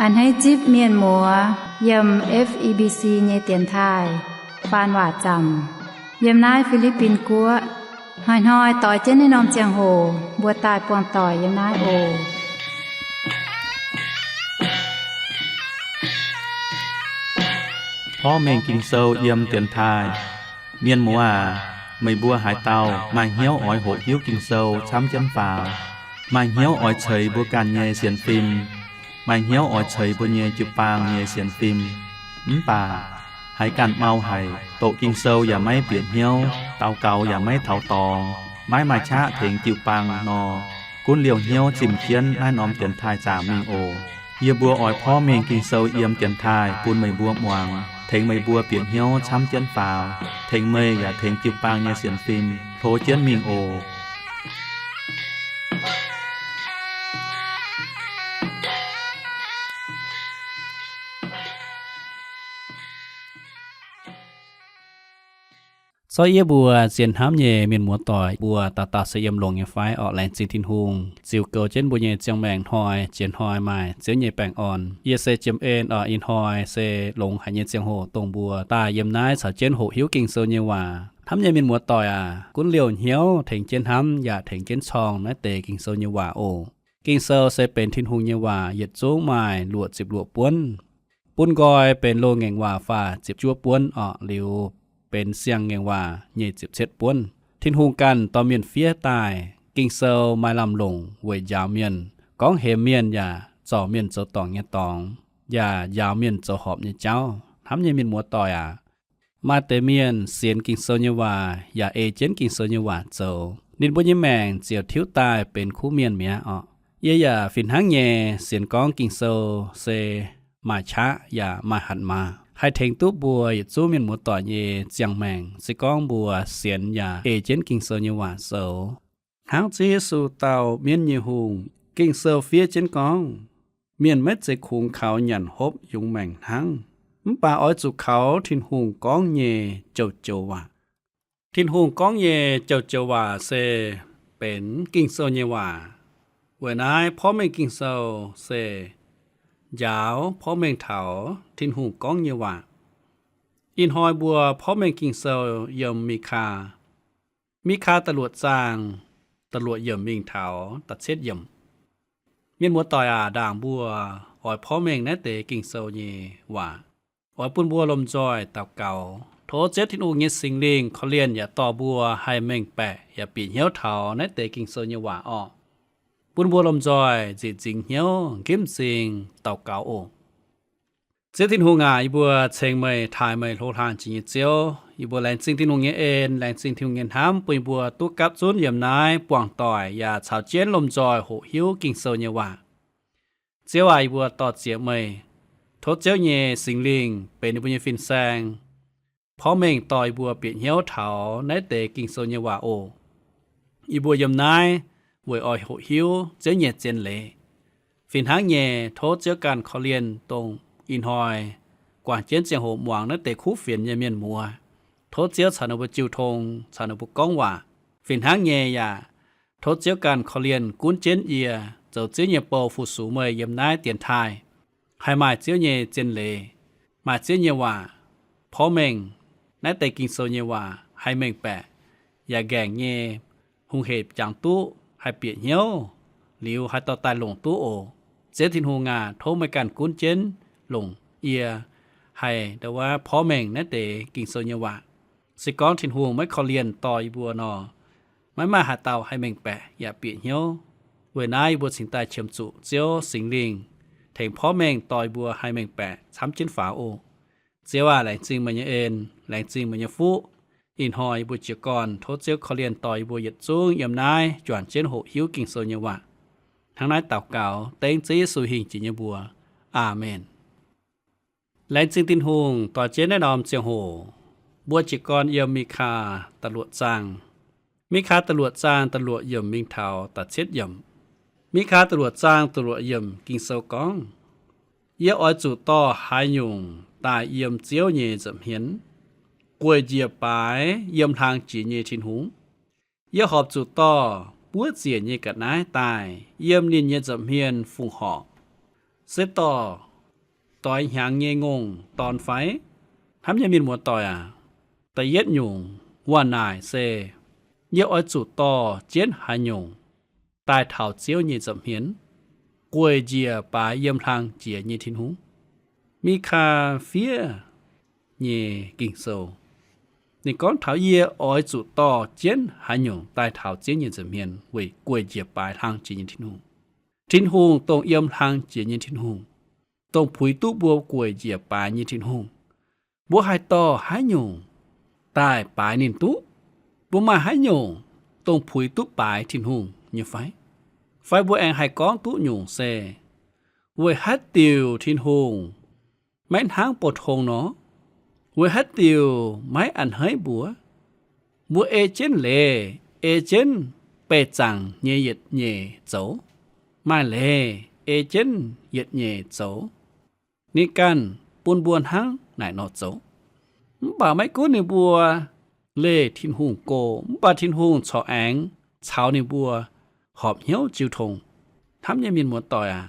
A'hneiv zipv mienh muoz yiem F E B C nyei dienx taaih faan waac zaamc yiem naaiv Fi^li^bin Guoqv. Hnoi-hnoi doix jienv naaiv norm ziangh hoc mbuo daaih buangh doic yiem naaiv oc. Porv mengh Ging-Sou yiem dienx taaih. Mienh muoz aac, meih mbuo haaix dauh maaih hnyouv oix hoqc hiuv Ging-Sou camv jienv faaux, maaih hnyouv oix ceix mbuo ganh nyei sienx fim, maaih hnyouv oix ceix mbuo nyei jiu-baang nyei sienx fim, mv baac haiz ganh mau haic, doqc Ging-Sou yaac maiv bieqc hnyouv, daux gaux yaac maiv taux dorngx, maiv maaih qaqv tengx jiu-baang nor, gunv liouh hnyouv zimh jienv naaiv norm dienx taaih zaamc mingh oc. Yie mbuo oix porv mengh Ging-Sou yiem dienx taaih bun meih mbuo muangx, tengx meih mbuo bieqc hnyouv camv jienv faaux, tengx meih yaac tengx jiu-baang nyei sienx fim hlo jienv mingh oc. Zorqv yie mbuo zien hnamv nyei mienh muoz-doic mbuo dauh dauh se yiem longx nyei fai orqc? Laengz zingh Tin-Hungh ziux goux jienv mbuo nyei ziangh maengc hnoi jiex hnoi maaih Ziouv nyei baengh orn. Yie se Jiem En orqc. Ih hnoi se longx haic nyei ziangh hoc dongh mbuo daaih yiem naaiv caux jienv hoqc hiuv Ging-Sou nyei waac. Hnamv nyei mienh muoz-doic aac, gunv liouh hnyouv tengx jienv hnamv yaac tengx jienv corng naaiv deix Ging-Sou nyei waac oc. Ging-Sou se benx Tin-Hungh nyei waac, yietc zungv maaih luoqc ziepc luoqc buonv. Bun nqoi benx loz-ngaengc waac faah ziepc juov buonv orqc, liuz benx siang-ngaengc waac nyic ziepc cietv buonv. Tin-Hungh ganh dorh mienh fiev daaih. Ging-Sou maaih lamh longc weic njaaux mienh, gorngv hemx mienh yaac zorc mienh zoux dorngc nyei dorngx, yaac njaaux mienh zoux horpc nyei jauv. Hnamv nyei mienh muoz-doic aac, maaih deix mienh sienx Ging-Sou nyei waac yaac ei jienv Ging-Sou nyei waac zoux, ninh mbuo nyei maengc ziouc tiuv daaih benx kuv mienh mi'aqv orqc. Yie yaac fih hnangv nyei sienx gorngv Ging-Sou se maaih qaqv yaac maaih hatc maaz, haih tengx duqv mbuo yietc zungv mienh muoz-doic nyei ziangh maengc, se gorngv mbuo sienx yaac ei jienv Ging-Sou nyei waac zoux. Hnangv Ziouv Yesu dauh mienv nyei hungh, Ging-Sou fiev jienv gorngv, mienh maiv zeiz kungx kaux nyanc hopv yungz maengc hnangv, mv baac oix zuqc kaux Tin-Hungh gorngv nyei joux-joux waac. Tin-Hungh gorngv nyei joux-joux waac se benx Ging-Sou nyei waac. Weic naaiv porv mengh Ging-Sou se njaaux porv mengh taux Tin-Hungh gorngv nyei waac. Ih hnoi mbuo porv mengh Ging-Sou yiem Mikaa. Mikaa da'luoqc zaang da'luoqc yiemc mingh taux da'cietv yiemc. Mienh muoz-doic aac, ndaangc mbuo oix porv mengh naaiv deix Ging-Sou nyei waac, oix bun mbuo lomh nzoih daux gaux, tov Ziouv Tin-Hungh nyei Singx Lingh korv-lienh yaac dorh mbuo haih mengh baeqc yaac bieqc hnyouv taux naaiv deix Ging-Sou nyei waac orqc. Bun mbuo lomh nzoih nziec nzingx hnyouv nqimv m'zing daux gaux oc. Ziouv Tin-Hungh aac, yie mbuo ceng meih, taaih meih, hlo hlang jiex nyei Ziouv. Yie mbuo laengz zingh Tin-Hungh nyei en, laengz zingh Tin-Hungh nyei hnamv bun yie mbuo duqv gapv zunv yiem naaiv buangh doic yaac caux jienv lomh nzoih hoqc hiuv Ging-Sou nyei waac. Ziouv aac, yie mbuo dor-ziec meih. Tov Ziouv nyei Singx Lingh benx yie mbuo nyei fin-saeng, porv mengh dorh yie mbuo bieqc hnyouv taux naaiv deix Ging-Sou nyei waac oc. Yie mbuo yiem naaiv weic oix hoqc hiuv Ziouv nyei zien leiz. Fih hnangv nyei, tov Ziouv ganh korv-lienh dongh ih hnoi guangc jienv ziangh hoc muangx naaiv deix kuv fienx nyei mienh muoz. Tov Ziouv caux ninh mbuo jiu tong, caux ninh mbuo gorngv waac. Fih hnangv nyei yaac tov Ziouv ganh korv-lienh gunv jienv yie zoux Ziouv nyei bou fu-sux meih yiem naaiv dienx taaih, haih maaih Ziouv nyei zien leiz, maaih Ziouv nyei waac porv mengh, naaiv deix Ging-Sou nyei waac haih mengh baeqc, yaac nqaengc nyei, hungh hec jangx duqv, haih bieqc hnyouv, liuz haih dorh daaih longc duqv oc. Ziouv Tin-Hungh aac, tov meih ganh gunv jienv longc yie haih ndau wuov porv mengh naaiv deix Ging-Sou nyei waac. Se gorngv Tin-Hungh maiv korv-lienh dorh yie mbuo nor, maiv maaih haaix dauh haih mengh baeqc yaac bieqc hnyouv. Weic naaiv yie mbuo cingx daaih qiemx zuqc Ziouv Singx Lingh tengx porv mengh dorh yie mbuo haih mengh baeqc camv jienv faaux oc. Ziouv aac, laengz zingh meih nyei en, laengz zingh meih nyei fuqv. Ih hnoi yie mbuo jiez gorn tov Ziouv korv-lienh dorh yie mbuo yietc zungv yiem naaiv juangc jienv hoqc hiuv Ging-Sou nyei waac. Hnangv naaiv daux gaux dengv Ziouv Yesu hingh jiex nyei mbuox. Aamen. Laengz zingh Tin-Hungh dorh jienv naaiv norm ziangh hoc mbuo jiez gorn yiem Mikaa da'luoqc zaang. Mikaa da'luoqc zaang da'luoqc yiemc mingh taux da'cietv yiemc. Mikaa da'luoqc zaang da'luoqc yiemc Ging-Sou gorngv, yie oix zuqc dorh haaix nyungc daaih yiem Ziouv nyei nza'hmien, gueic njiec baaix yiem hlang jiex nyei Tin-Hungh? Yie horpc zuqc dorh buov ziec nyei ga'naaiv daaih yiem ninh nyei nza'hmien fongc horc, se dorh doix hnyangx nyei ngongh dorn fai? Hnamv nyei mienh muoz-doic aac, da'yietv nyungc waac-naaic se yie oix zuqc dorh jienv haaix nyungc daaih taux Ziouv nyei nza'hmien, gueic njiec baaix yiem hlang jiex nyei Tin-Hungh. Mikaa fiev nyei Ging-Sou, ninh gorngv taux yie oix zuqc dorh jienv haaix nyungc daaih taux Ziouv nyei nza'hmien weic gueic njiec baaix hlang jiex nyei Tin-Hungh. Tin-Hungh dongh yiem hlang jiex nyei Tin-Hungh, dongh puix duqv mbuo gueic njiec baaix nyei Tin-Hungh. Mbuo haih dorh haaix nyungc daaih baaix ninh duqv? Mbuo maaih haaix nyungc dongh puix duqv baaix Tin-Hungh nyei fai? Fai mbuo aengx haih gorngv duqv nyungc se, weic haaix diuc Tin-Hungh maiv hnangv pou-tong nor? Weic haaix diuc maiv a'hneiv mbuo? Mbuo ei jienv leiz, ei jienv beih zaangc nyei yietc nyeic zoux, maaih leiz ei jienv yietc nyeic zoux, ninh ganh bun mbuo hnangv naaic nor zoux. Mv baac maiv gunv ninh mbuo leih Tin-Hungh go, mv baac Tin-Hungh corc aengx caux ninh mbuo horpc hnyouv jiu tong. Hnamv nyei mienh muoz-doic aac,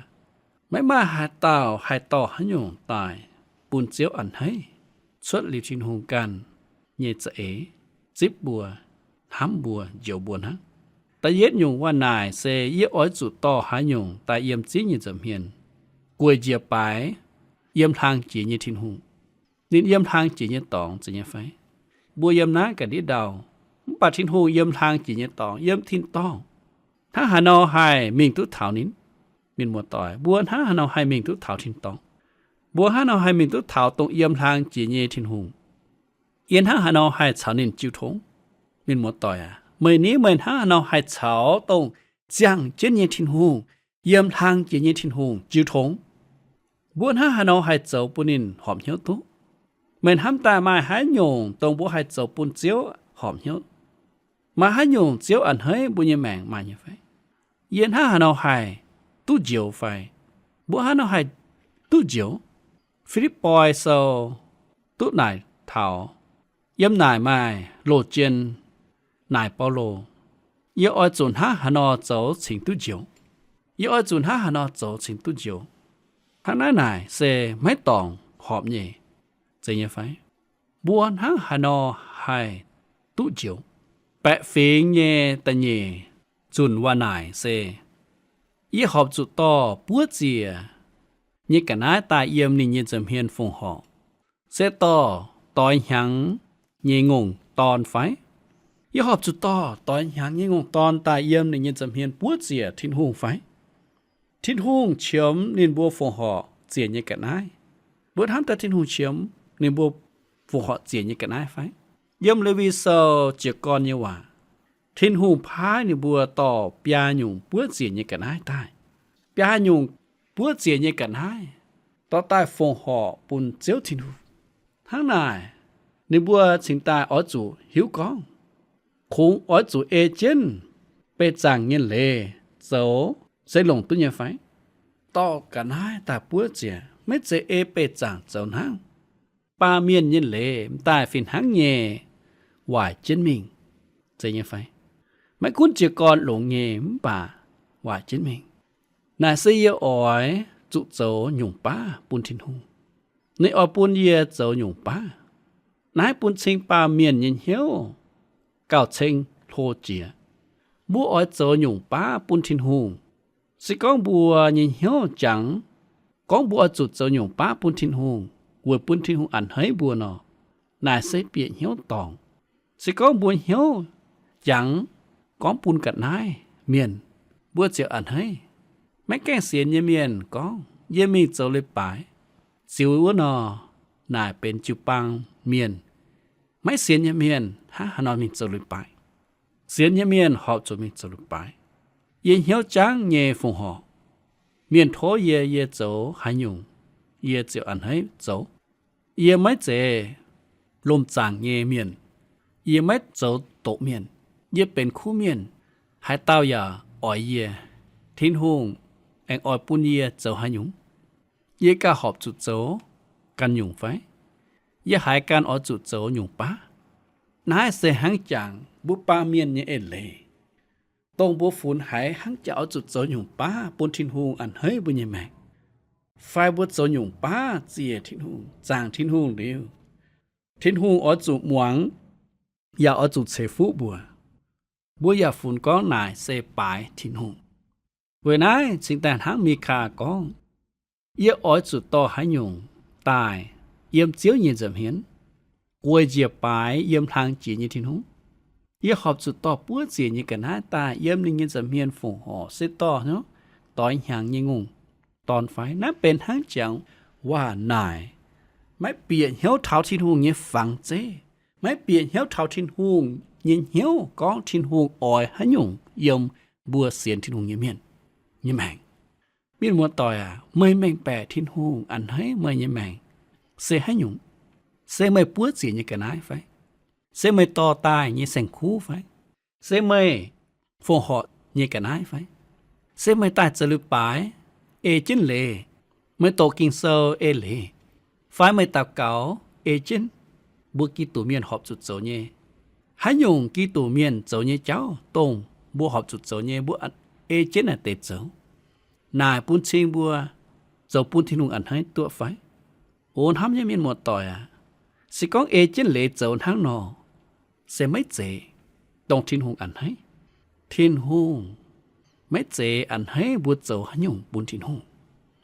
maiv maaih haaix dauh haih dorh haaix nyungc daaih bun Ziouv a'hneiv cuotv liuz Tin-Hungh ganh nyei za'eix zipv mbuo, hnamv mbuo, njoux mbuo hnangv. Da'yietv nyungc waac-naaic se yie oix zuqc dorh haaix nyungc daaih yiem Ziouv nyei nza'hmien gueic njiec baaix yiem hlang jiex nyei Tin-Hungh. Ninh yiem hlang jiex nyei dorngx zeiz nyei fai? Mbuo yiem naaiv ga'ndiev ndau, mv baac Tin-Hungh yiem hlang jiex nyei dorngx, yiem tin-dorngh. Hnangv haaix nor haih mingh duqv taux ninh? Mienh muoz-doic, mbuo hnangv haaix nor haih mingh duqv taux tin-dorngh? Mbuo hnangv haaix nor haih mingh duqv taux dongh yiem hlang jiex nyei Tin-Hungh? Yie hnangv haaix nor haih caux ninh jiu tong? Mienh muoz-doic aac, meih ni meih hnangv haaix nor haih caux dongh ziangh jienv nyei Tin-Hungh, yiem hlang jiex nyei Tin-Hungh jiu tong? Mbuo hnangv haaix nor haih zoux bun ninh horpc hnyouv duqv? Meih hnamv daaih maaih haaix nyungc dongh mbuo haih zoux bun Ziouv horpc hnyouv? Maaih haaix nyungc Ziouv a'hneiv mbuo nyei maengc maaih nyei fai? Yie hnangv haaix nor haih duqv njoux fai? Mbuo hnangv nor haih duqv njoux? Fi^lipv^poi Sou duqv naaic taux, yiem naaic maaih loz-jien naaic Baulo, yie oix zuqc hnangv haaix nor zoux cingx duqv njoux? Yie oix zuqc hnangv haaix nor zoux cingx duqv njoux? Hnangv naaiv naaic se maiv dorngc horpc nyei, zeiz nyei fai? Mbuo hnangv haaix nor haih duqv njoux? Baeqc fingx nyei da'nyeic nzunc waac-naaic se, yie horpc zuqc dorh buov ziec nyei ga'naaiv daaih yiem ninh nyei nza'hmien fongc horc, se dorh doix hnyangx nyei ngongh dorn fai? Yie horpc zuqc dorh doix hnyangx nyei ngongh dorn daaih yiem ninh nyei nza'hmien buov ziec Tin-Hungh fai? Tin-Hungh qiemx ninh mbuo fongc horc ziec nyei ga'naaiv. Mbuo hnamv daaih Tin-Hungh qiemx ninh mbuo fongc horc ziec nyei ga'naaiv fai? Yiem Lewi Sou jiez gorn nyei waac, Tin-Hungh paaiv ninh mbuo dorh biaa nyungc buov ziec nyei ga'naaiv daaih. Biaa nyungc buov ziec nyei ga'naaiv dorh daaih fongc horc bun Ziouv Tin-Hungh. Hnangv naaic, ninh mbuo cingx daaih oix zuqc hiuv gorngv, kungx oix zuqc ei jienv beih zaangc nyei leiz zoux se longc duqv nyei fai? Dorh ga'naaiv daaih buov ziec maiv zeiz ei beih zaangc zoux hnangv. Baamh mienh nyei leiz m'daaih fih hnangv nyei waaic jienv mingh, zeiz nyei fai? Maiv gunv jiez gorn longx nyei mv baac waaic jienv mingh. Naaic se yie oix zuqc zoux nyungc baav bun Tin-Hungh. Ninh oix bun yie zoux nyungc baav. Naaiv bun cing baamh mienh nyei hnyouv gauh ceng hlo jiex. Mbuo oix zoux nyungc baav bun Tin-Hungh. Se gorngv mbuo nyei hnyouv jangx gorngv mbuo oix zuqc zoux nyungc baav bun Tin-Hungh weic bun Tin-Hungh a'hneiv mbuo nor, naaic se bieqc hnyouv dorngc. Se gorngv mbuo hnyouv jangx gorngv bun ga'naaiv mienh, mbuo ziouc a'hneiv. Maiv gaengh sienx nyei mienh gorngv, yie mingh zoux leiz-baaix ziux wuov nor, naaic benx jiu-baang mienh. Maiv sienx nyei mienh hnangv haaix nor mingh zoux leiz-baaix? Sienx nyei mienh horpc zuqc mingh zoux leiz-baaix. Yie hnyouv jangv nyei fongc horc. Mienh tov yie, yie zoux haaix nyungc, yie ziouc a'hneiv zoux. Yie maiv zeiz lomh zaangc nyei mienh. Yie maiv zoux doqc mienh. Yie benx kuv mienh. Haaix dauh yaac oix yie, Tin-Hungh aengx oix bun yie zoux haaix nyungc? Yie gauh horpc zuqc zoux ganh nyungc fai? Yie haiz ganh oix zuqc zoux nyungc baav? Naaiv se hnangv jangx mbuo baamh mienh nyei eix leiz, dongh mbuo funx haiz hnangv jangx oix zuqc zoux nyungc baav bun Tin-Hungh a'hneiv mbuo nyei maengc. fai mbuo zoux nyungc baav ziec Tin-Hungh, zaangc Tin-Hungh liuz, Tin-Hungh oix zuqc muangx, yaac oix zuqc ceix fuqv mbuo. Mbuo yaac funx gorngv naaic se baaix Tin-Hungh. Weic naaiv cingx daaih hnangv Mikaa gorngv, yie oix zuqc dorh haaix nyungc daaih yiem Ziouv nyei nza'hmien, gueic njiec baaix yiem hlang jiex nyei Tin-Hungh? Yie horpc zuqc dorh buov ziec nyei ga'naaiv daaih yiem ninh nyei nza'hmien fongc horc se dorh doix hnyangx nyei ngongh dorn fai? Naaiv benx hnangv jangx waac naaic, maiv bieqc hnyouv taux Tin-Hungh nyei fangx zeiv, maiv bieqc hnyouv taux Tin-Hungh nyei hnyouv gorngv Tin-Hungh oix haaix nyungc yiem mbuo sienx Tin-Hungh nyei mienh nyei maengc. Mienh muoz-doic aac, meih mengh baeqc Tin-Hungh a'hneiv meih nyei maengc se haaix nyungc? Se meih buov ziec nyei ga'naaiv fai? Se meih dorh daaih nyei saeng-kuv fai? Se meih fongc horc nyei ga'naaiv fai? Se meih daaih zoux leiz-baaix, ei jienv leiz, meih doqc Ging-Sou ei leiz, fai meih daux gaux ei jienv mbuo Giduc mienh horpc zuqc zoux nyei, haaix nyungc Giduc mienh zoux nyei jauv dongh mbuo horpc zuqc zoux nyei, mbuo ei jienv naaic deix zoux, naaic bun cing mbuo zoux bun Tin-Hungh a'hneiv duqv fai? O hnamv nyei mienh muoz-doic aac, se gorngv ei jienv leiz zoux hnangv nor, se maiv zeiz dongh Tin-Hungh a'hneiv. Tin-Hungh maiv zeiz a'hneiv mbuo zoux haaix nyungc bun Tin-Hungh.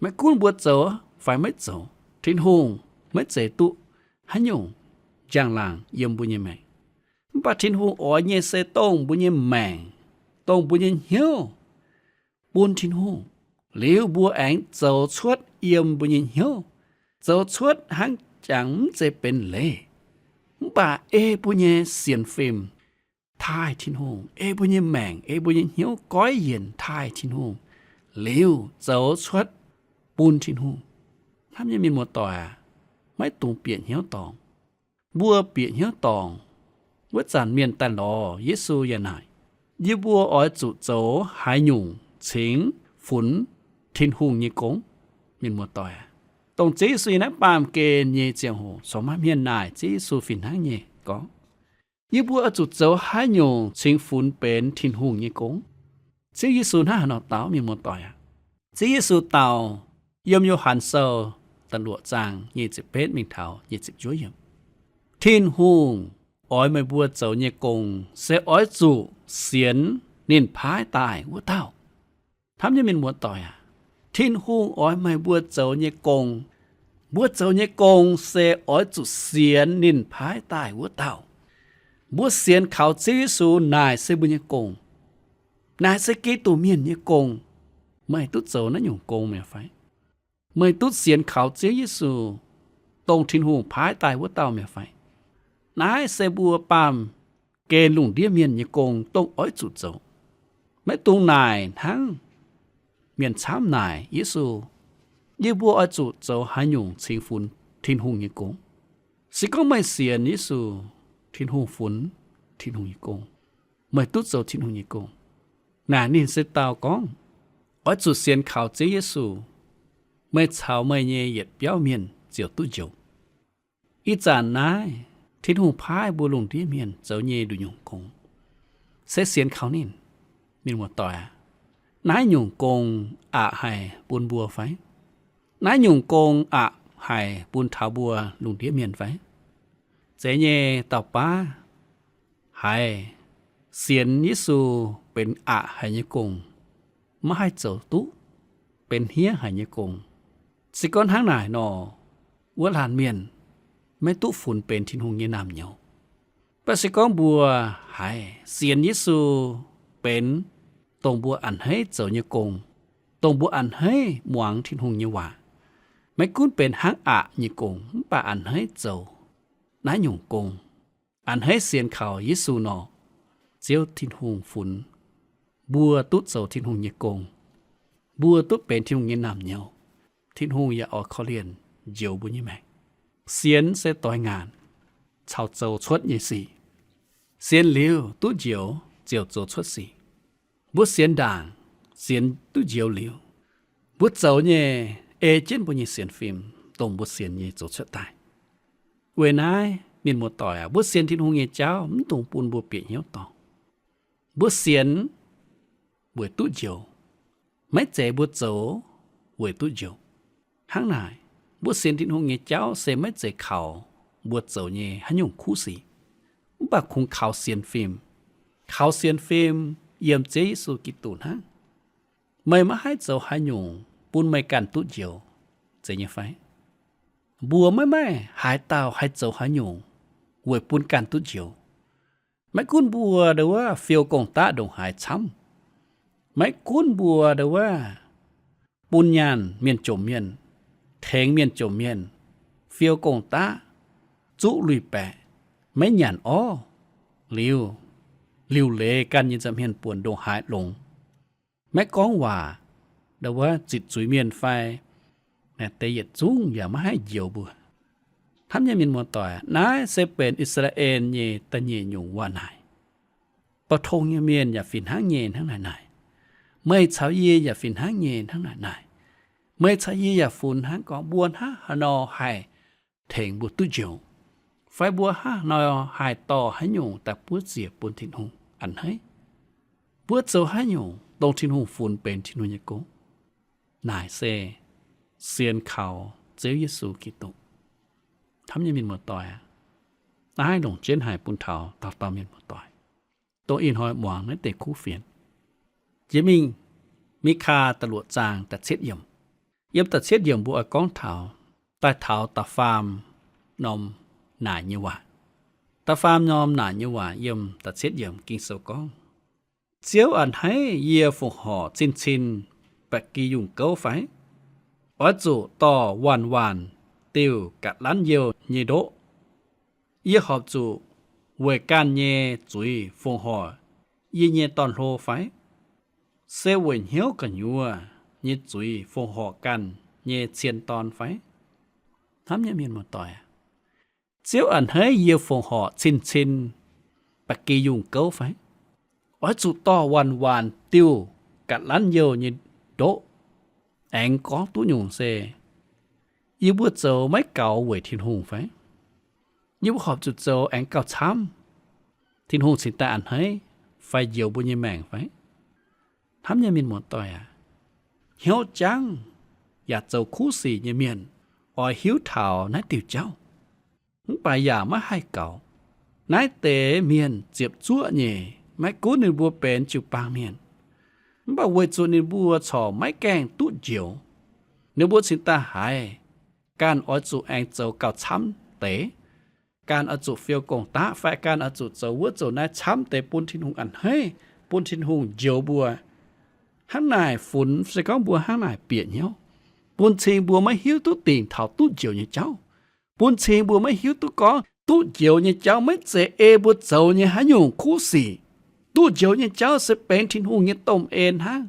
Maiv gunv mbuo zoux fai maiv zoux, Tin-Hungh maiv zeiz duqv haaix nyungc njang-laangc yiem mbuo nyei maengc. Mv baac Tin-Hungh oix nyei se dongh mbuo nyei maengc, dongh mbuo nyei hnyouv bun Tin-Hungh, liuz mbuo aengx zoux cuotv yiem mbuo nyei hnyouv, zoux cuotv hnangv jangx mv zeiz benx leiz, mv baac ei mbuo nyei sienx fim taaih Tin-Hungh, ei mbuo nyei maengc, ei mbuo nyei hnyouv goiv yienc taaih Tin-Hungh, liuz zoux cuotv bun Tin-Hungh. Hnamv nyei mienh muoz-doic aac, maiv dungx bieqc hnyouv dorngc. Mbuo bieqc hnyouv dorngc. Wuov zanc mienh daaih lorz Yesu yaac naaic, yie mbuo oix zuqc zoux haaix nyungc cingx funx Tin-Hungh nyei gong? Mienh muoz-doic aac, dongh Ziouv Yesu yiem naaiv baamh gen nyei ziangh hoc corc maaih mienh naaic Ziouv Yesu fih hnangv nyei gorngv, yie mbuo oix zuqc zoux haaix nyungc cingx funx benx Tin-Hungh nyei gong? Ziouv Yesu hnangv haaix nor dau, mienh muoz-doic aac? Ziouv Yesu dau yiem Yo^han Sou da'luoqc zaang nyic ziepc betv mingh taux nyic ziepc juov yiemc, Tin-Hungh oix meih mbuo zoux nyei gong se oix zuqc sienx ninh paaiv daaih wuov dauh. Hnamv nyei mienh muoz-doic aac, Tin-Hungh oix meih mbuo zoux nyei gong, mbuo zoux nyei gong se oix zuqc sienx ninh paaiv daaih wuov dauh. Mbuo sienx kaux Ziouv Yesu, naaic se mbuo nyei gong. Naaic se Giduc mienh nyei gong. Meih duqv zoux naaiv nyungc gong mi'aqv fai? Meih duqv sienx kaux Ziouv Yesu, dongh Tin-Hungh paaiv daaih wuov dauh mi'aqv fai? Naaiv se mbuo baamh gen lungh ndiev mienh nyei gong, dongh oix zuqc zoux. Maiv dungx naaic hnangv mienh camv naaic Yesu, yie mbuo oix zuqc zoux haaix nyungc cingx funx Tin-Hungh nyei gong? Se gorngv meih sienx Yesu, Tin-Hungh funx Tin-Hungh nyei gong. Meih duqv zoux Tin-Hungh nyei gong. Naaic ninh se dau gorngv, oix zuqc sienx kaux Ziouv Yesu, meih caux meih nyei yietc biauv mienh ziouc duqv njoux. Ih zanc naaiv Tin-Hungh paaiv mbuo lungh ndiev mienh zoux nyei nduqc nyungc gong, se sienx kaux ninh. Mienh muoz-doic aac, naaiv nyungc gong aqc haic bun mbuo fai? Naaiv nyungc gong aqc haic bun taux mbuo lungh ndiev mienh fai? Zeiz nyei, dauh baav haiz sienx Yesu benx aqc haic nyei gong, maiv haih zoux duqv, benx hniev haic nyei gong. Se gorngv hnangv naaic nor, wuov laanh mienh maiv duqv funx benx Tin-Hungh nyei naamh nyouz. Mv baac se gorngv mbuo haiz sienx Yesu benx dongh mbuo a'hneiv zoux nyei gong, dongh mbuo a'hneiv muangx Tin-Hungh nyei waac, maiv gunv benx hnangv aqc nyei gong mv baac a'hneiv zoux naaiv nyungc gong, a'hneiv sienx kaux Yesu nor, Ziouv Tin-Hungh funx mbuo duqv zoux Tin-Hungh nyei gong, mbuo duqv benx Tin-Hungh nyei naamh nyouz. Tin-Hungh yaac oix korv-lienh njoux mbuo nyei maengc. Sienx se doix ngaanc caux zoux cuotv nyei sic. Sienx liuz duqv njoux ziouc zoux cuotv sic. Mbuo sienx ndaangc, sienx duqv njoux liuz, mbuo zoux nyei ei jienv mbuo nyei sienx fim, dongh mbuo sienx nyei zoux cuotv daaih. Weic naaiv mienh muoz-doic aac, mbuo sienx Tin-Hungh nyei jauv mv dungx bun mbuo bieqc hnyouv dorngc. Mbuo sienx weic duqv njoux, maiv zeiz mbuo zoux weic duqv njoux. Hnangv naaic, mbuo sienx Tin-Hungh nyei jauv se maiv zeiz kaux mbuo zoux nyei haaix nyungc kuv sic, mv baac kungx kaux sienx fim. Kaux sienx fim yiem Ziouv Yesu Giduc hnangv. Meih maiv haih zoux haaix nyungc bun meih ganh duqv njoux, zeiz nyei fai? Mbuo maiv maaih haaix dauh haih zoux haaix nyungc weic bun ganh duqv njoux. Maiv gunv mbuo ndau wuov fiou gong-daqv ndongc haaix camv, maiv gunv mbuo ndau wuov bun nyaanh mienh jomc mienh, tengx mienh jomc mienh, fiou gong-daqv, zuqv lui-baeqc, maiv nyanc orv, liuz, liuc leiz ganh nyei nza'hmien buonc ndongc haaix longx, maiv gorngv waac, ndau wuov zitc zuiz mienh fai, naaic deix yietc zungv yaac maiv haih njoux mbuo. Hnamv nyei mienh muoz-doic, naaiv se benx I^saa^laa^en nyei da'nyeic nyungc waac naaic. Douz-tong nyei mienh yaac fih hnangv nyei hnangv naaic naaic. Meih caux yie yaac fih hnangv nyei hnangv naaic naaic. Meih caux yie yaac funx hnangv gorngv mbuo hnangv haaix nor haih tengx mbuo duqv njoux, fai mbuo hnangv haaix nor haih dorh haaix nyungc daaih buov ziec bun Tin-Hungh a'hneiv. Mbuo zoux haaix nyungc dongh Tin-Hungh funx benx Tin-Hungh nyei gong? Naaic se sienx kaux Ziouv Yesu Giduc. Hnamv nyei mienh muoz-doic aac, naaiv longc jienv haic bun taux dauh dauh mienh muoz-doic, dongh ih hnoi muangx naaiv deix kuv fienx. Jiex mingh Mikaa da'luoqc zaang da'cietv yiemc. Yiem da'cietv yiemc mbuo oix gorngv taux, daaih taux da'faam norm naaic nyei waac. Da'faam norm naaic nyei waac yiem da'cietv yiemc Ging-Sou gorngv, Ziouv a'hneiv yie fongc horc cin-cin ba'gi yungh gouv fai? Oix zuqc dorh waanc-waanc diuh ga'lanv youh nyei ndoqv. Yie horpc zuqc weic ganh nyei zuiz fongc horc yie nyei dorn-hlo fai? Se weic hnyouv gu'nyuoz nyei zuiz fongc horc ganh nyei cien dorn fai? Hnamv nyei mienh muoz-doic aac, Ziouv a'hneiv yie fongc horc cin-cin ba'gi yungh gouv fai? Oix zuqc dorh waanc-waanc diuh ga'lanv youh nyei ndoqv. Aengx gorngv duqv nyungc se, yie mbuo zoux maiv gaux weic Tin-Hungh fai? Yie mbuo horpc zuqc zoux aengx gauh camv, Tin-Hungh cingx daaih a'hneiv fai njoux mbuo nyei maengc fai? Hnamv nyei mienh muoz-doic aac, hnyouv jangv yaac zoux kuv sic nyei mienh oix hiuv taux naaiv diuh jauv, mv baac yaac maiv haih gaux. Naaiv deix mienh ziepc zuoqv nyei, maiv gunv ninh mbuo benx jiu-baang mienh, mv baac weic zuqc ninh mbuo corc maiv gaengh duqv njoux, ninh mbuo cingx daaih haiz ganh oix zuqc aengx zoux gauh camv deix. Ganh oix zuqc fiou gong-daqv fai ganh oix zuqc zoux wuov zoux naaiv camv deix bun Tin-Hungh a'hneiv, bun Tin-Hungh njoux mbuo. Hnangv naaic funx se gorngv mbuo hnangv naaic bieqc hnyouv, bun cing mbuo maiv hiuv duqv dingc taux duqv njoux nyei jauv. Bun cing mbuo maiv hiuv duqv gorngv duqv njoux nyei jauv maiv zeiz ei mbuo zoux nyei haaix nyungc kuv sic. Duqv njoux nyei jauv se benx Tin-Hungh nyei domh en hnangv.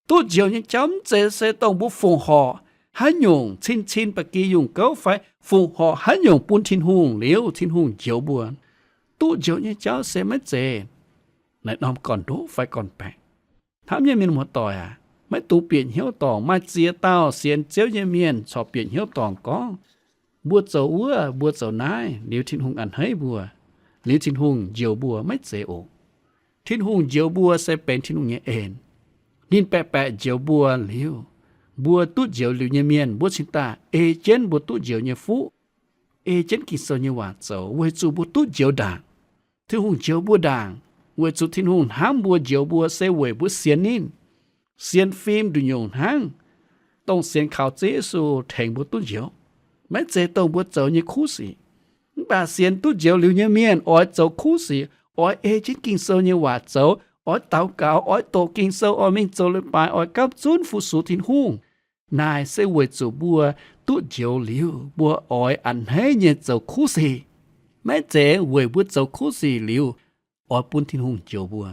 Duqv njoux nyei jauv mv zeiz se dongh mbuo fongc horc haaix nyungc cin-cin ba'gi yungh gouv fai fongc horc haaix nyungc bun Tin-Hungh liuz Tin-Hungh njoux mbuo. Duqv njoux nyei jauv se maiv zeiz naaiv norm gorn-ndoqv fai gorn-baengc. Hnamv nyei mienh muoz-doic aac, maiv dungx bieqc hnyouv dorngc. Maaih ziex dauh sienx Ziouv nyei mienh corc bieqc hnyouv dorngc gorngv, mbuo zoux wuov, mbuo zoux naaiv liuz Tin-Hungh a'hneiv mbuo, liuz Tin-Hungh njoux mbuo. Maiv zeiz oc. Tin-Hungh njoux mbuo se benx Tin-Hungh nyei en. Ninh baeqc baeqc njoux mbuo liuz, mbuo duqv njoux liuz nyei mienh, mbuo cingx daaih ei jienv mbuo duqv njoux nyei fuqv, ei jienv Ging-Sou nyei waac zoux weic zuqc mbuo duqv njoux ndaangc. Tin-Hungh njoux mbuo ndaangc weic zuqc Tin-Hungh hnamv mbuo, njoux mbuo se weic mbuo sienx ninh. Sienx fim nduqc nyungc hnangv, dongh sienx kaux Ziouv Yesu tengx mbuo duqv njoux, maiv zeiz dongh mbuo zoux nyei kuv sic. Mv baac sienx duqv njoux liuz nyei mienh oix zoux kuv sic, oix ei jienv Ging-Sou nyei waac zoux, oix daux gaux, oix doqc Ging-Sou, oix mingh zoux leiz-baaix, oix gapv zunv fu-sux Tin-Hungh. Naaic se weic zuqc mbuo duqv njoux liuz, mbuo oix a'hneiv nyei zoux kuv sic. Maiv zeiz weic mbuo zoux kuv sic liuz oix bun Tin-Hungh njoux mbuo.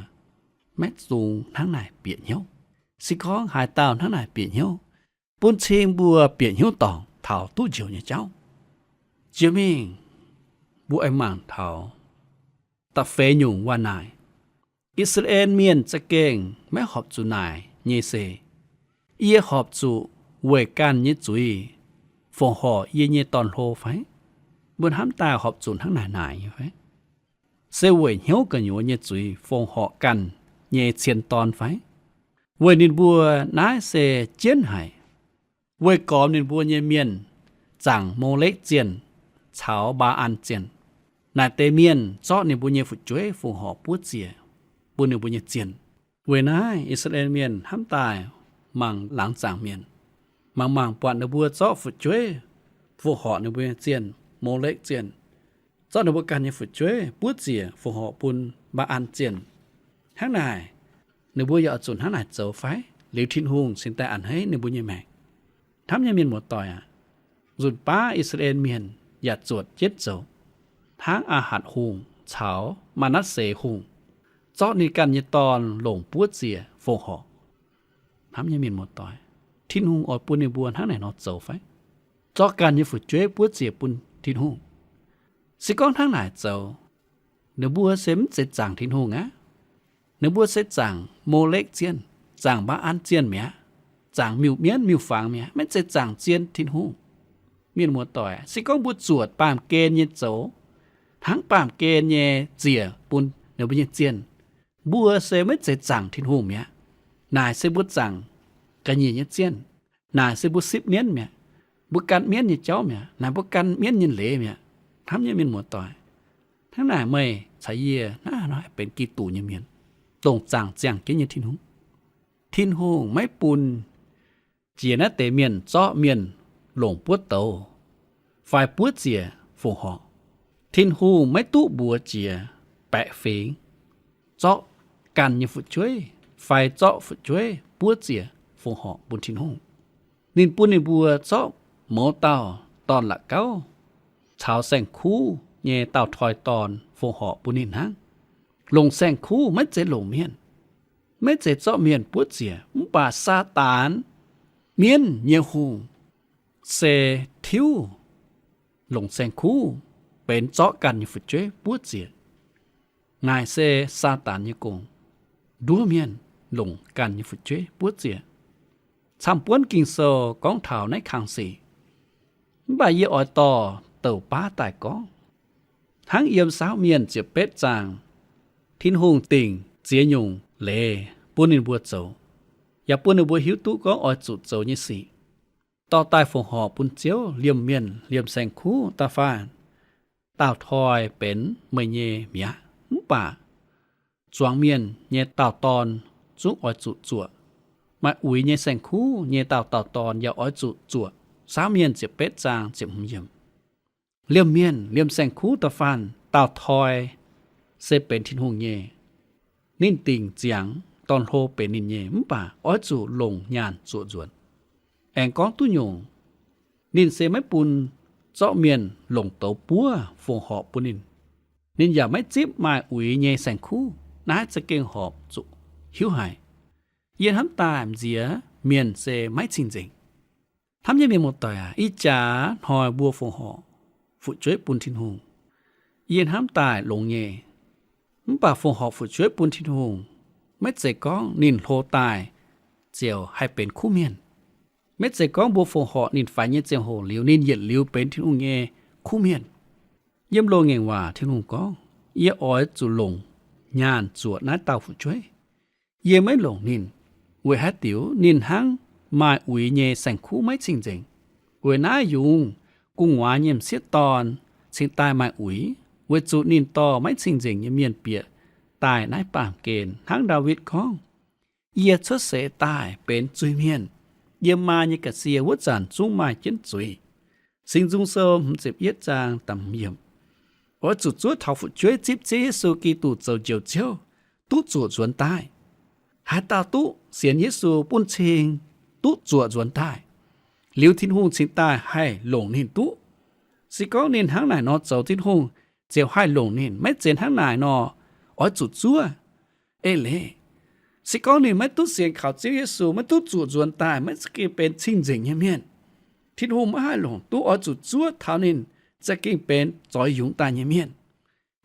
Maiv dungx hnangv naaic bieqc hnyouv. Se gorngv haaix dauh hnangv naaic bieqc hnyouv, bun cing mbuo bieqc hnyouv dorngc taux duqv njoux nyei jauv. Jiex mingh mbuo aengx mangc taux da'feix nyungc waac naaic. I^saa^laa^en Mienh za'gengh maiv horpc zuqc naaic nyei se, yie horpc zuqc weic ganh nyei zuiz fongc horc yie nyei dorn-hlo fai? Mbuo hnamv daaih horpc zuqc hnangv naaic naaic nyei fai? Se weic hnyouv gu'nyuoz nyei zuiz fongc horc ganh nyei cien dorn fai? Weic ninh mbuo naaiv se jienv haic. weih gormx ninh mbuo nyei mienh zaangc Molekv zienh caux Mbaa^an zienh. Naaic deix mienh zorqv ninh mbuo nyei fu'jueiv fongc horc buov ziec bun ninh mbuo nyei zienh. Weic naaiv I^saa^laa^en Mienh hnamv daaih mangc laangz zaangc mienh, mangc mangc buatc ninh mbuo zorqv fu'jueiv fongc horc ninh mbuo nyei zienh, Molekv zienh, zorqv ninh mbuo ganh nyei fu'jueiv buov ziec fongc horc bun Mbaa^an zienh. Hnangv naaic, ninh mbuo yaac oix zuqc hnangv naaic zoux fai? Liuz Tin-Hungh cingx daaih a'hneiv ninh mbuo nyei maengc. Hnamv nyei mienh muoz-doic aac, nzunc baav I^saa^laa^en Mienh yaac zuotc jienv zoux, hnangv Aa^hatc Hungh caux Maa^natv^se Hungh zorqv ninh ganh nyei dorn longc buov ziec fongc horc. Hnamv nyei mienh muoz-doic, Tin-Hungh oix bun ninh mbuo hnangv naaic nor zoux fai? Zorqv ganh nyei fu'jueiv buov ziec bun Tin-Hungh. Se gorngv hnangv naaic zoux, ninh mbuo se maiv zeiz zaangc Tin-Hungh aqv. Ninh mbuo se zaangc Molekv zienh, zaangc Mbaa^an zienh mi'aqv, zaangc miuc-mienv miuc-fangx mi'aqv, maiv zeiz zaangc zien Tin-Hungh. Mienh muoz-doic, se gorngv mbuo zuotc baamh gen nyei zoux, hnangv baamh gen nyei ziec bun ninh mbuo nyei zienh, mbuo se maiv zeiz zaangc Tin-Hungh mi'aqv. Naaic se mbuo zaangc ga'nyiec nyei zienh. Naaic se mbuo sipv mienv mi'aqv. Mbuo gan mienv nyei jauv mi'aqv. Naaic mbuo gan mienv nyei leiz mi'aqv. Hnamv nyei mienh muoz-doic, hnangv naaic meih caux yie naaiv nor haih benx Giduc nyei mienh, dongh zaangc ziangh jienv nyei Tin-Hungh. Tin-Hungh maiv bun jiex naaiv deix mienh zorqv mienh longc buov douz fai buov ziec fongc horc. Tin-Hungh maiv duqv mbuox jiex baeqc fingx zorqv ganh nyei fu'jueiv fai zorqv fu'jueiv buov ziec fongc horc bun Tin-Hungh. Ninh bun ninh mbuo zorqv mouz dauh dorn-la'gauv caux saeng-kuv nyei dauh toi dorn fongc horc bun ninh hnangv. Longc saeng-kuv maiv zeiz longc mienh, maiv zeiz zorqv mienh buov ziec, mv baac Saadaan, mienv nyei hungh, se tiuv longc saeng-kuv benx zorqv ganh nyei fu'jueiv buov ziec. Naaic se Saadaan nyei gong, nduov mienh longc ganh nyei fu'jueiv buov ziec. Camv-buonv Ging-Sou gorngv taux naaiv kang sic, mv baac yie oix dorh douc baav daaih gorngv. Hnangv yiem Saauv Mienh ziepc betv zaang, Tin-Hungh dingc ziex nyungc leiz bun ninh mbuo zoux, yaac bun ninh mbuo hiuv duqv gorngv oix zuqc zoux nyei sic. Dorh daaih fongc horc bun Ziouv, liemh mienh liemh saeng-kuv da'faanh, dauh toi benx meih nyei mi'aqv. Mv baac zuangx mienh nyei dauh dorn zungv oix zuqc zuoqc. Maaih uix nyei saeng-kuv nyei dauh dauh dorn yaac oix zuqc zuoqc. Saauv Mienh ziepc betv zaang ziepc hmz yiemc. Liemh mienh liemh saeng-kuv da'faanh dauh toi se benx Tin-Hungh nyei. Ninh dingc ziangx dorn-hlo benx ninh nyei, mv baac oix zuqc longc nyaanh zuoqc nzuonx. Aengx gorngv duqv nyungc, ninh se maiv bun zorqv mienh longc douz buov fongc horc bun ninh. Ninh yaac maiv zipv maaih uix nyei saeng-kuv. Naaiv za'gengh horpc zuqc hiuv haic. Yie hnamv daaih m'nziex mienh se maiv cing-nzengc. Hnamv nyei mienh muoz-doic aac, ih jaax hnoi mbuo fongc horc fu'jueiv bun Tin-Hungh, yie hnamv daaih longx nyei. Mv baac fongc horc fu'jueiv bun Tin-Hungh, maiv zeiz gorngv ninh hlo daaih ziouc haih benx kuv mienh. Maiv zeiz gorngv mbuo fongc horc ninh faix nyei ziangh hoc liuz, ninh yietc liuz benx Tin-Hungh nyei kuv mienh. Yiem Loz-Ngaengc Waac Tin-Hungh gorngv, yie oix zuqc longc nyaanh zuoqc naaiv dauh fu'jueiv. Yie maiv longc ninh. Weic haaix diuc? Ninh hnangv maaih uix nyei saeng-kuv maiv cing-nzengc. Weic naaiv yungz gu'nguaaz nyei m'sieqv dorn cingx daaih maaih uix, weic zuqc ninh dorh maiv cing-nzengc nyei mienh bieqc daaih naaiv baamh gen. Hnangv Ndaawitv gorngv, yie cuotv seix daaih benx zuiz-mienh. Yie maa nyei ga'sie wuov zanc zungv maaih jienv zuiz. Singx Nzung Sou hmz ziepc yietv zaang da'hmz yiemc. Oix zuqc zuov taux fu'jueiv zipv Ziouv Yesu Giduc zoux Njoux Ziouv, duqv zuoqc nzuonx daaih. Haaix dauh duqv sienx Yesu bun cing, duqv zuoqc nzuonx daaih, liuz Tin-Hungh cingx daaih haih longc ninh duqv. Se gorngv ninh hnangv naaic nor zoux, Tin-Hungh ziouc haih longc ninh. Maiv zeiz hnangv naaic nor oix zuqc zuov. Eix leiz, se gorngv ninh maiv duqv sienx kaux Ziouv Yesu, maiv duqv zuoqc nzuonx daaih, maiv za'gengh benx cing-nzengc nyei mienh, Tin-Hungh maiv haih longc duqv. Oix zuqc zuov taux ninh za'gengh benx zoix yungz daaih nyei mienh,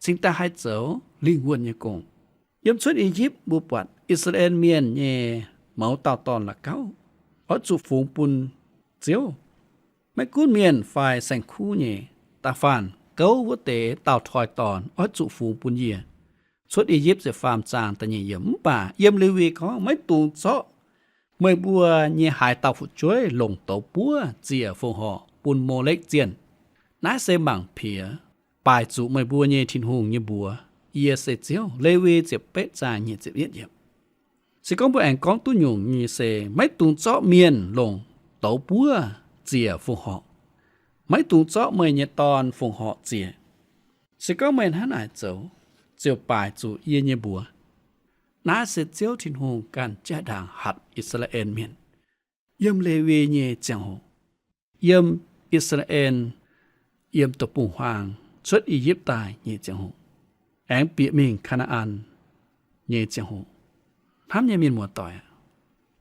cingx daaih haih zoux lingh wuonh nyei gong. Yiem Cuotv I^yipv mbuo buatc I^saa^laa^en Mienh nyei mouz dauh dorn la'gauv oix zuqc fungx bun Ziouv. Maiv gunv mienh fai saeng-kuv nyei, da'faanh gouv wuov deix dauh toi dorn oix zuqc fungx bun yie. Cuotv I^yipv ziepc faam zaang da'nyeic yiemc. Mv baac yiem Lewi gorngv maiv dungx zorqv Meih mbuo nyei haaix dauh fu'jueiv longc douz buov ziec fongc horc bun Molekv zienh, naaiv se mangc piex baaix zuqc meih mbuo nyei Tin-Hungh nyei mbuox. Yie se Ziouv. Lewi ziepc betv zaang nyic ziepc yietv yiemc. Se gorngv mbuo aengx gorngv duqv nyungc nyei se, maiv dungx zorqv mienh longc douz buov ziec fongc horc. Maiv dungx zorqv meih nyei dorn fongc horc ziec. Se gorngv meih hnangv naaic zoux, ziouc baaix zuqc yie nyei mbuox. Naaiv se Ziouv Tin-Hungh ganh jaa-ndaangc hatc I^saa^laa^en Mienh yiem Lewi nyei ziangh hoc, yiem I^saa^laa^en yiem deic-bung-huaang cuotv I^yipv daaih nyei ziangh hoc, aengx bieqc mingh Kaa^naa^an nyei ziangh hoc. Hnamv nyei mienh muoz-doic aac,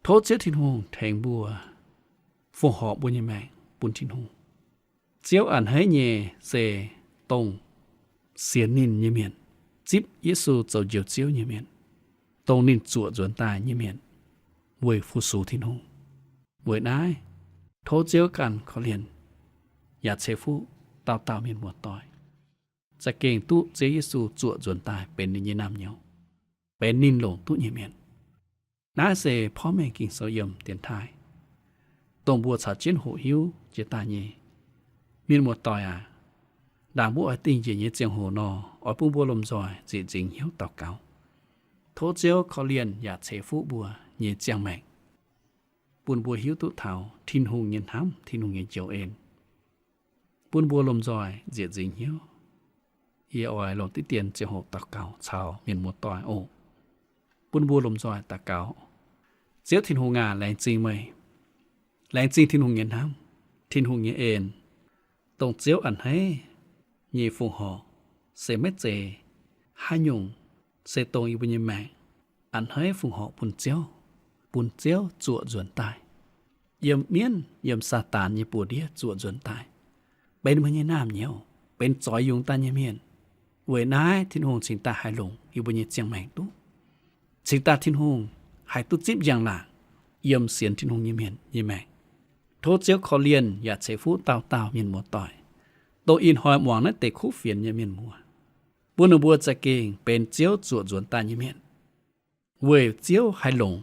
tov Ziouv Tin-Hungh tengx mbuo fongc horc mbuo nyei maengc bun Tin-Hungh. Ziouv a'hneiv nyei se dongh sienx ninh nyei mienh, zipv Yesu zoux Njoux Ziouv nyei mienh, dongh ninh zuoqc nzuonx daaih nyei mienh, weic fu-sux Tin-Hungh. Weic naaiv, tov Ziouv ganh korv-lienh yaac ceix fuqv dauh dauh mienh muoz-doic, za'gengh duqv Ziouv Yesu zuoqc nzuonx daaih benx ninh nyei naamh nyouz, benx ninh longc duqv nyei mienh. Naaiv se porv mengh Ging-Sou yiem dienx taaih, dongh mbuo caux jienv hoqc hiuv jiex daaih nyei. Mienh muoz-doic aac, ndaangc mbuo oix dingh njiec nyei ziangh hoc nor, oix bun mbuo lomh nzoih nzieqc nzingx hnyouv daux gaux, tov Ziouv korv-lienh yaac ceix fuqv mbuo nyei ziangh maengc, bun mbuo hiuv duqv taux Tin-Hungh nyei hnamv, Tin-Hungh nyei njoux en, bun mbuo lomh nzoih nzieqc nzingx hnyouv. Yie oix longc diqv dien ziangh hoc daux gaux caux mienh muoz-doic oc. Bun mbuo lomh nzoih daux gaux. Ziouv Tin-Hungh aac, laengz zingh meih. Laengz zingh Tin-Hungh nyei hnamv, Tin-Hungh nyei en, dongh Ziouv a'hneiv nyei fongc horc, se maiv zeiz haaix nyungc, se dongh yie mbuo nyei maengc a'hneiv fongc horc bun Ziouv, bun Ziouv zuoqc nzuonx daaih, yiem mienv, yiem Saadaan nyei buoz-ndiev zuoqc nzuonx daaih, benx meih nyei naamh nyouz, benx zoix yungz daaih nyei mienh. Weic naaiv Tin-Hungh cingx daaih haih longc yie mbuo nyei ziangh maengc duqv, cingx daaih Tin-Hungh haih duqv zipv njang-laangc yiem sienx Tin-Hungh nyei mienh nyei maengc. Tov Ziouv korv-lienh yaac ceix fuqv dauh dauh mienh muoz-doic, dongh ih hnoi muangx naaiv deix kuv fienx nyei mienh muoz, bun ninh mbuo za'gengh benx Ziouv zuoqc nzuonx daaih nyei mienh, weic Ziouv haih longc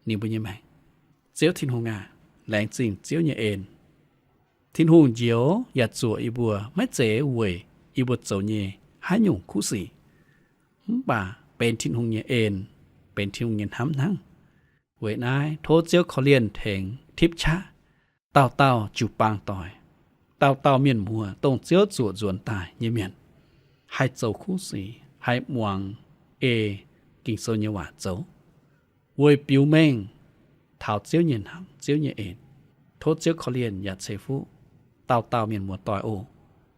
ninh mbuo nyei maengc. Ziouv Tin-Hungh aac, laengz zingh Ziouv nyei en. Tin-Hungh njoux yaac zuoqc yie mbuo maiv zeiz weic yie mbuo zoux nyei haaix nyungc kuv sic, mv baac benx Tin-Hungh nyei en, benx Tin-Hungh nyei hnamv hnangv. Weic naaiv tov Ziouv korv-lienh tengx tipv qaqv dauh dauh jiu-baang doic, dauh dauh mienh muoz, dongh Ziouv zuoqc nzuonx daaih nyei mienh, haih zoux kuv sic, haih muangx ei Ging-Sou nyei waac zoux, weic biux mengh taux Ziouv nyei hnamv, Ziouv nyei en. Tov Ziouv korv-lienh yaac ceix fuqv dauh dauh mienh muoz-doic oc.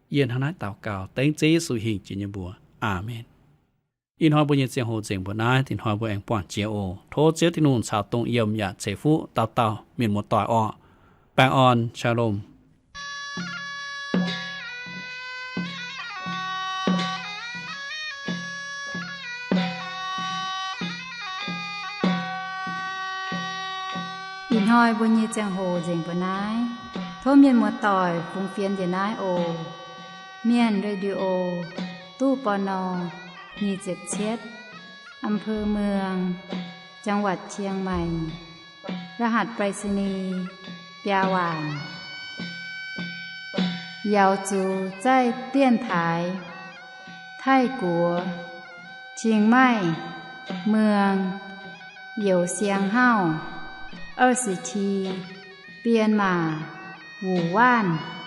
Yie hnangv naaiv daux gaux dengv Ziouv Yesu hingh jiex nyei mbuox. Aamen. Ih hnoi mbuo nyei ziangh hoc nzengc mbuo naaiv, ih hnoi mbuo aengx buangh jiex oc. Tov Ziouv Tin-Hungh caux dongh yiem yaac ceix fuqv dauh dauh mienh muoz-doic orqc. Baengh orn, shalom. Ih hnoi mbuo nyei ziangh hoc nzengc mbuo naaiv. Tov mienh muoz-doic fungx fienx njiec naaiv oc. Mienh Radio, ตู้ ปณ. nyic ziepc cietv, อำเภอเมือง จังหวัดเชียงใหม่ รหัสไปรษณีย์ biaa waanc. Yaux zuqc zaih dienx taaix Taiv-Guoqv, Qing Maih, Muong, Youz Siang Hauv, 二十七, Bienh Maac, Wuc Waanv.